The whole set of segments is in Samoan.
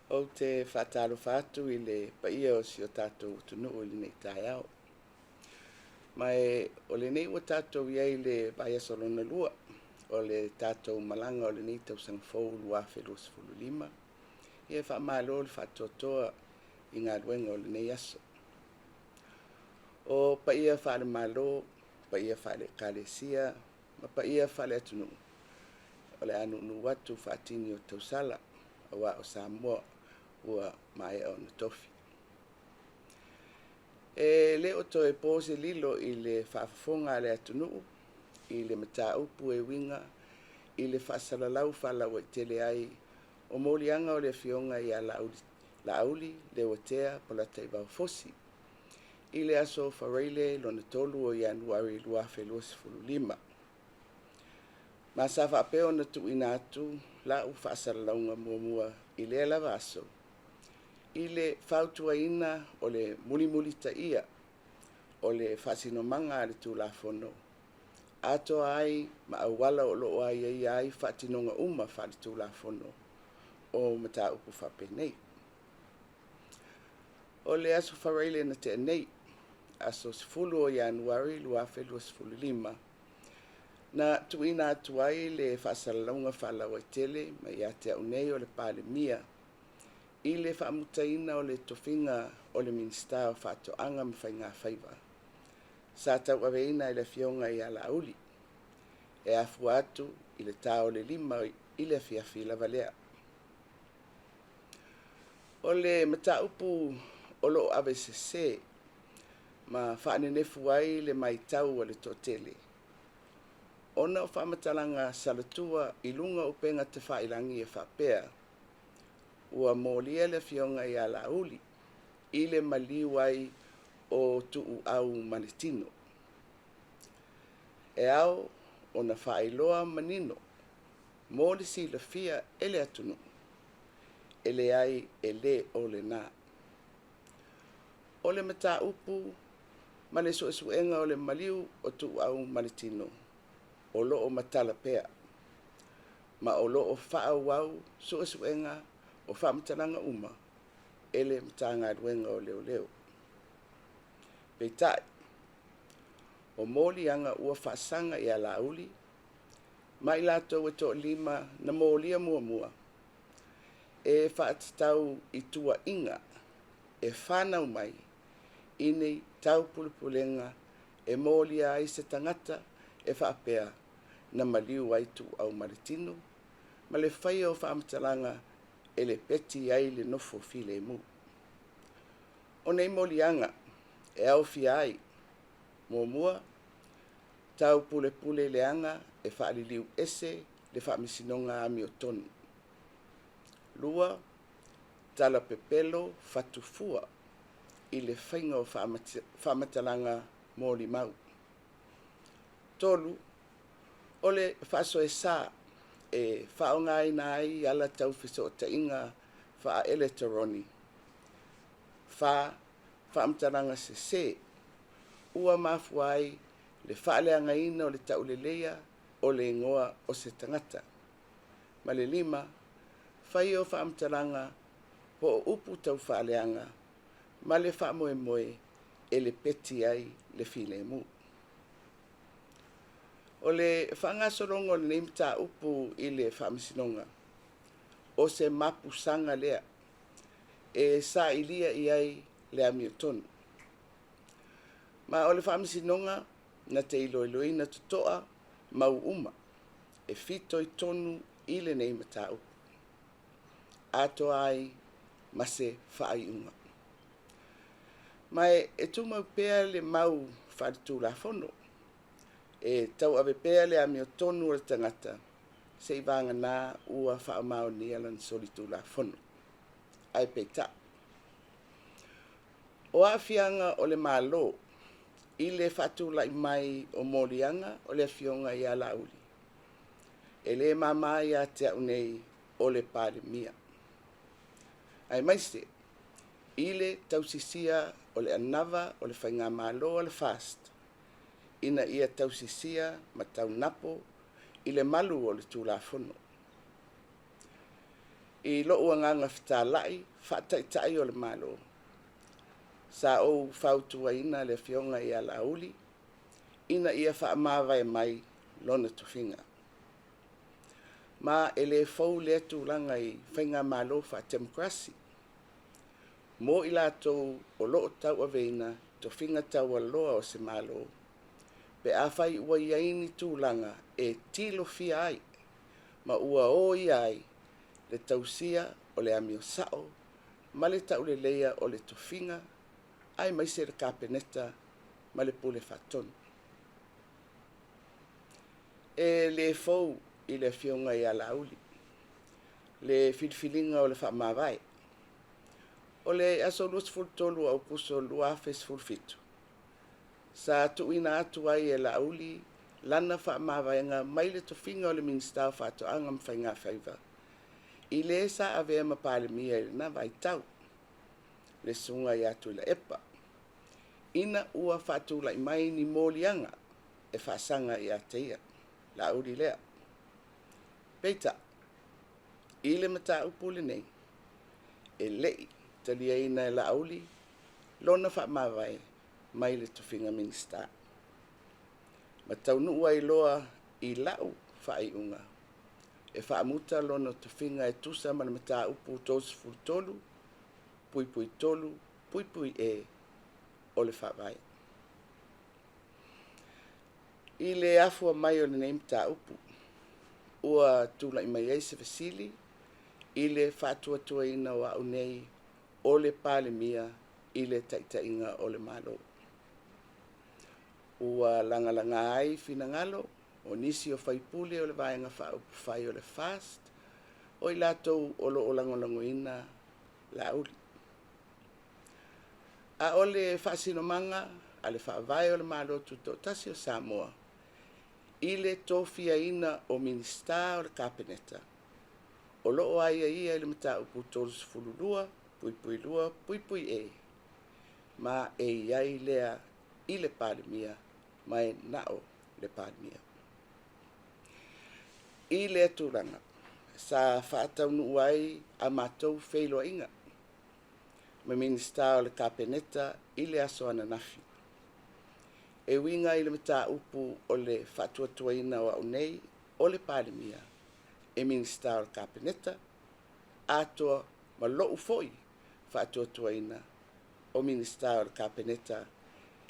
Ou te faatalofa atu i le paia o si o tatou atunuu i lenei taeao. Ma o lenei ua tatou i ai i le vaiaso lona lua o le tatou malaga o lenei tausaga fou 2025, ia faamalo le faatoatoa i galuega o lenei aso. O paia faale-Malo, paia faale-Ekalesia ma paia faale-atunuu, o le a nuunuu atu faatini o tausala aua o Samoa ua maea ona tofi. E le o toe po se lilo i le faafofoga a le atunuu i le mataupu e uiga i le faasalalau faalauaitele ai o moliaga o le Afioga ia Laauli Leuatea Polataivao Fosi i le aso Faraile lona 3 o Ianuari 2025. Ma sa faapea ona tuuina atu lau faasalalauga muamua i lea lava aso i le fautuaina o le mulimulitaia o le faasinomaga a le Tulafono atoa ai ma auala o lo o aiaia ai faatinoga uma faale-Tulafono o mataupu faapenei. O le aso Faraile na tea nei, aso 10 o Ianuari 2025, na tuuina atu ai le faasalalauga faalauaitele mai ia te au nei o le Palemia i le faamutaina o le tofiga o le Minisita o Faatoaga ma Faigafaiva sa tauaveina e le Afioga ia Laauli, e afua atu i le ta o le 5 i le afiafi lava lea. O le mataupu o lo o avesese ma faanenefu ai le matau a le toatele, ona o faamatalaga salatua i luga o upega tafailagi e faapea, ua molia le Afioga ia Laauli i le maliu ai o Tuuau ma le tino. E ao ona faailoa manino mo le silafia e le atunuu, e leai e le o lena. O le mataupu ma le suesuega o le maliu o Tuuau ma le tino, o lo o matala pea, ma o lo o faaauau suesuega o faamatalaga uma e le Matagaluega o Leoleo. Peitai, o moliaga ua faasaga ia Laauli ma i latou e toalima na molia muamua, e faatatau i tuuaiga e fanau mai i ni taupulepulega e molia ai se tagata e faapea na maliu ai Tuuau ma le tino ma le faia o faamatalaga e lepeti ai le nofo filemu. O nei moliaga e aofia ai: 1. Taupulepule leaga e faaliliu ese le Faamasinoga Amiotonu. 2. Tala pepelo fatufua i le faiga o faamatalaga molimau. 3. O le faasoesa e faaaogaina ai ala tau fesootaiga faaeletoroni. 4. Faamatalaga sese ua mafua ai le faaleagaina o le tauleleia o le igoa o se tagata. Ma le 5. Faia o faamatalaga po o upu taufaaleaga ma le faamoemoe e lepeti ai le filemu. O le faagasologa o lenei mataupu i le Faamasinoga, o se mapusaga lea e sailia i ai le amiotonu. Ma o le Faamasinoga na te iloiloina totoa mau uma e fitoitonu i lenei mataupu, atoa ai ma se faaiuga. Ma e tumau pea le mau faale-Tulafono e tauave pea le amiotonu a le tagata seivagana ua faamaonia lana solitulafono. Ae peitai, o aafiaga o le Malo i le faatulai mai o moliaga o le Afioga ia Laauli, e le mama ia te au nei o le Palemia, aemaise i le tausisia o le anava o le faigamalo a le FAST ina ia tausisia ma taunapo i le malu o le Tulafono. I lo'u agaga fetāla'i fa'ata'ita'i o le Malo, sa ou fautuaina le Afioga ia Laauli ina ia faamavae mai lona tofiga. Ma e le fou lea tulaga i faigamalo faatemokarasi mo i latou o loo tauaveina tofiga taualoa o se Malo, pe afai ua i ai ni tulaga e tilofia ai ma ua oia ai le tausia o le amio sa'o ma le tauleleia o le tofiga aemaise le Kapeneta ma le Pule Faatonu. E le fou i le Afioga ia Laauli le filifiliga o le faamavae. O le aso 23 o Aokuso 2017, sa tuuina atu ai e Laauli lana faamavaega mai le tofiga o le Minisita o Faatoaga ma Faigafaiva i le sa avea ma Palemia i lena vaitau, le Susuga ia Tuilaepa, ina ua faatula'i mai ni moliaga e faasaga ia te ia, Laauli lea. Peitai, i le mataupu lenei, e le i taliaina e Laauli lona faamavae mai le tofiga Minisita, ma taunuu ai loa i la'u faaiuga e faamuta lona tofiga e tusa ma le Mataupu 33(3)(E) o le Faavae. I le afua mai o lenei mataupu, ua tula'i mai ai se fesili i le faatuatuaina o a'u nei o le Palemia i le taitaiga o le Malo. Ua lagalaga ai finagalo o nisi o faipule o le Vaega Faaupufai o le FAST o i latou o lo o lagolagoina Laauli. A o le faasinomaga a le Faavae o le Malo Tutoatasi o Samoa i le tofiaina o Minisita o le Kapeneta, o lo o aiaia i le Mataupu 32(2)(e), ma e i ai lea i le Palemia ma e na o le Palemia. I lea tulaga, sa faataunuu ai a matou feiloaiga ma Minisita o le Kapeneta i le aso ananafi e uiga i le mataupu o le faatuatuaina o a'u nei o le Palemia e Minisita o le Kapeneta, atoa ma lo'u foi faatuatuaina o Minisita o le Kapeneta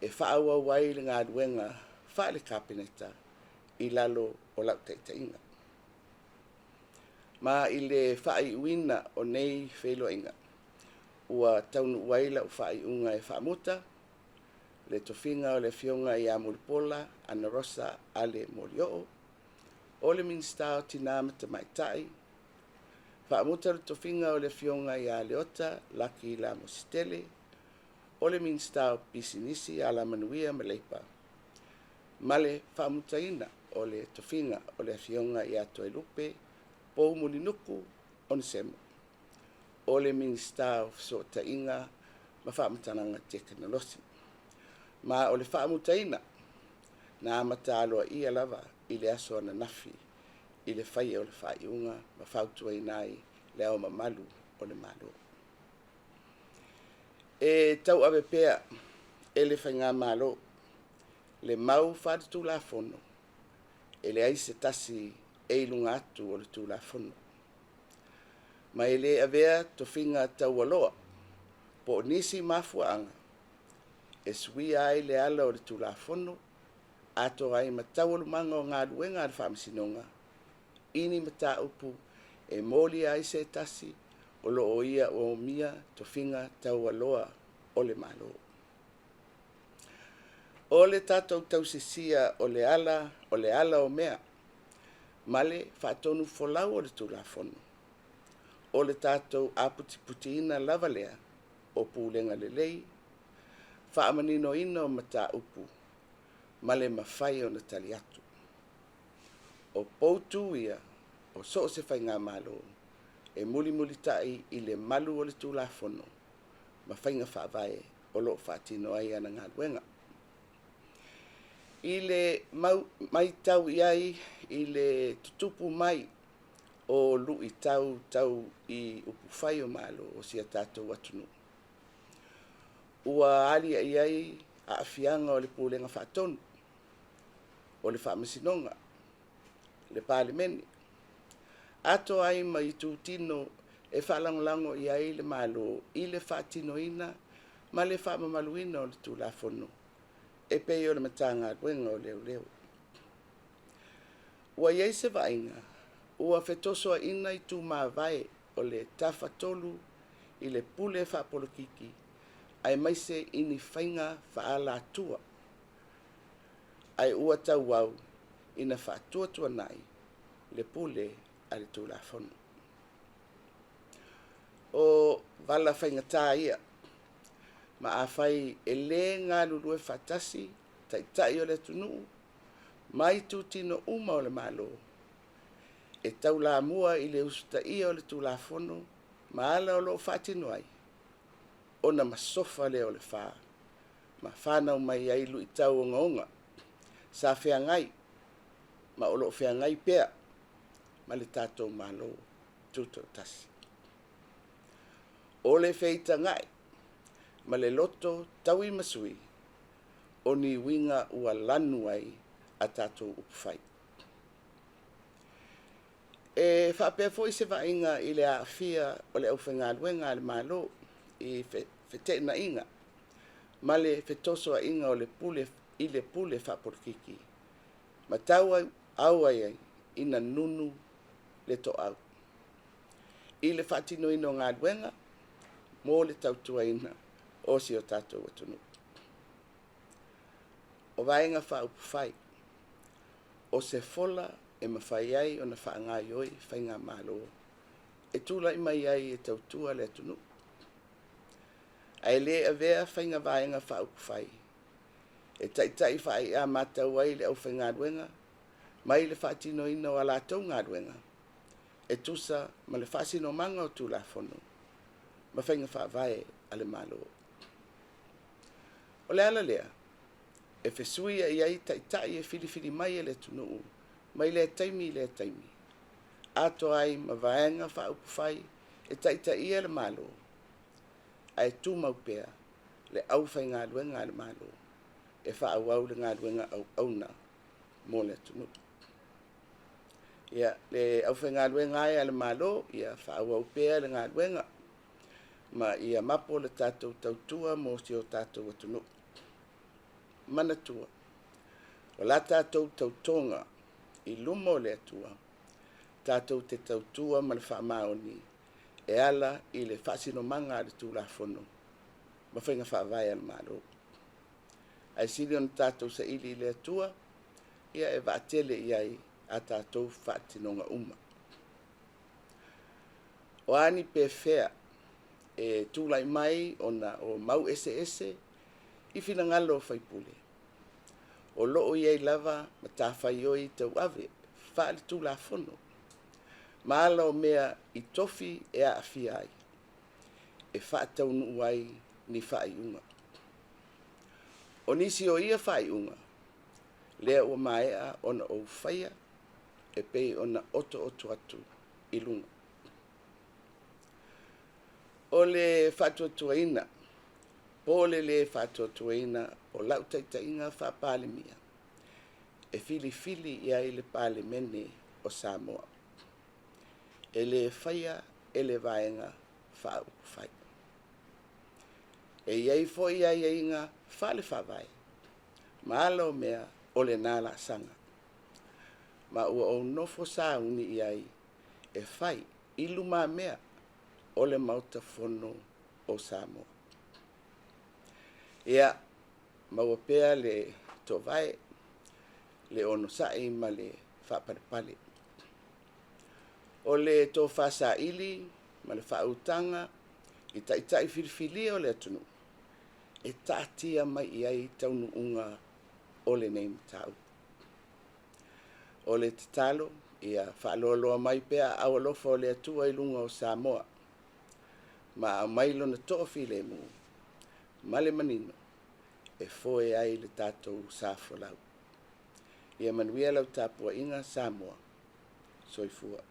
e faaauau ai le galuega faale-Kapeneta i lalo o lau taitaiga. Ma i le faaiuina o nei feiloaiga, ua taunuu ai lau faaiuga e faamuta le tofiga o le Afioga ia Mulipola Anarosa Ale Molioo o le Minisita o Tina ma Tamaitai, faamuta le tofiga o le Afioga ia Leota Laki Lamositele o le Minisita o Pisinisi, Alamanuia ma Leipa, ma le faamutaina o le tofiga o le Afioga ia Toelupe Poumulinuku Onesemo o le Minisita o Fesootaiga ma Faamatalaga Tekonolosi. Ma o le faamutaina na amata aloaia lava i le aso ananafi i le faia o le faaiuga ma fautuaina ai Le Ao Mamalu o le Malo. E tauave pea e le Faigamalo le mau faale-Tulafono, e leai se tasi e i luga atu o le Tulafono, ma e le avea tofiga taualoa po o nisi mafuaaga e suia ai le ala o le Tulafono atoa ai ma taualumaga o galuega a le Faamasinoga i ni mataupu e molia ai se tasi o lo o ia omia tofiga taualoa o le Malo. O le tatou tausisia o le ala o mea ma le faatonufolau o le Tulafono, o le tatou aputiputiina lava lea o pulega lelei, faamaninoina o mataupu ma le mafai ona tali atu. O poutu ia o so o se faigamalo e mulimulita'i i le malu o le Tulafono ma faiga faavae o lo o faatino ai ana galuega. I le matau i ai i le tutupu mai o luʻitau tau i upufai o Malo o si a tatou atunuu, ua aliaʻi ai aafiaga o le Pulega Faatonu, o le Faamasinoga, le Palemene, atoa ai ma itutino e faalagolago i ai le Malo i le faatinoina ma le faamamaluina o le Tulafono e pei o le Matagaluega o Leoleo. Ua i ai se vaaiga ua fetosoaina itu mavae o le Tafatolu i le pule faapolokiki aemaise i ni faiga faaalatua, ae ua tauau ina faatuatuanai le pule a le Tulafono. O vala faigata ia, ma afai e le galulue faatasi Taitai o le atunuu ma itutino uma o le Malo e taulamua i le usitaia o le Tulafono ma ala o lo o faatino ai, ona masofa lea o le fa ma fanau mai ai luitau ogaoga sa feagai ma o lo o feagai pea ma le tatou Malo Tutoatasi. O le feitagai ma le loto tauimasui o ni uiga ua lanu ai a tatou upufai. E faapea foi se vaaiga i le aafia o le aufaigaluega a le Malo i feteenaiga ma le fetosoaina o le pule i le pule faapolokiki ma tauau ai ina nunu le toau i le faatinoina o galuega mo le tautuaina o si o tatou atunuu. O Vaega Faaupufai, o se fola e mafai ai ona faagaoioi faigamalo e tulai mai ai e tautua le atunuu, ae le avea Faiga Vaega Faaupufai e taitai faaiaamatau ai le aufaigaluega mai le faatinoina o a latou galuega e tusa ma le faasinomaga o Tulafono ma faiga faavae a le Malo. O le ala lea e fesuiai ai Taitai e filifili mai e le atunuu mai lea taimi i lea taimi, atoa ai ma Vaega Faaupufai e taitaia le Malo, ae tumau pea le aufaigaluega a le Malo e faaauau le galuega auauna mo le atunuu. Ia, le aufaigaluega e a le Malo, ia faaauau pea le galuega ma ia mapo le tatou tautua mo si o tatou atunuu. Manatua, o la tatou tautoga i luma o le Atua, tatou te tautua ma le faamaoni e ala i le faasinomaga a le Tulafono ma faiga faavae a le Malo. Ae sili ona tatou saili i le Atua e vaatele i ai a tatou faatinoga uma. O a ni pefea e tulai mai ona o mau eseese i finagalo o sui usufono, o lo o i ai lava matafaioi tauave faale-Tulafono ma ala o mea i tofi e aafia ai e faataunuu ai ni faaiuga. O nisi o ia faaiuga lea ua maea ona ou faia e pei ona otooto atu i luga. O le faatuatuaina po o le lē faatuatuaina o lau taitaiga faa-Palemia, e filifili i ai le Palemene o Samoa, e le faia e le Vaega Faaupufai. E i ai foi aiaiga faale-Faavae ma ala o mea o lena laasaga, ma ua ou nofo sauni i ai e fai i lumamea o le Maota Fono o Samoa. Ia maua pea le toovae, le onosai ma le faapalepale. O le tofa saili ma le faautaga i Taitai filifilia o le atunuu, e taatia mai i ai taunuuga o lenei mataupu. O le tatalo, ia faaloaloa mai pea aao alofa o le Atua i luga o Samoa ma aumai lona toafilemu ma le manino e foe ai le tatou sa folau. Ia manuia lau tapuaiga Samoa. Soifua.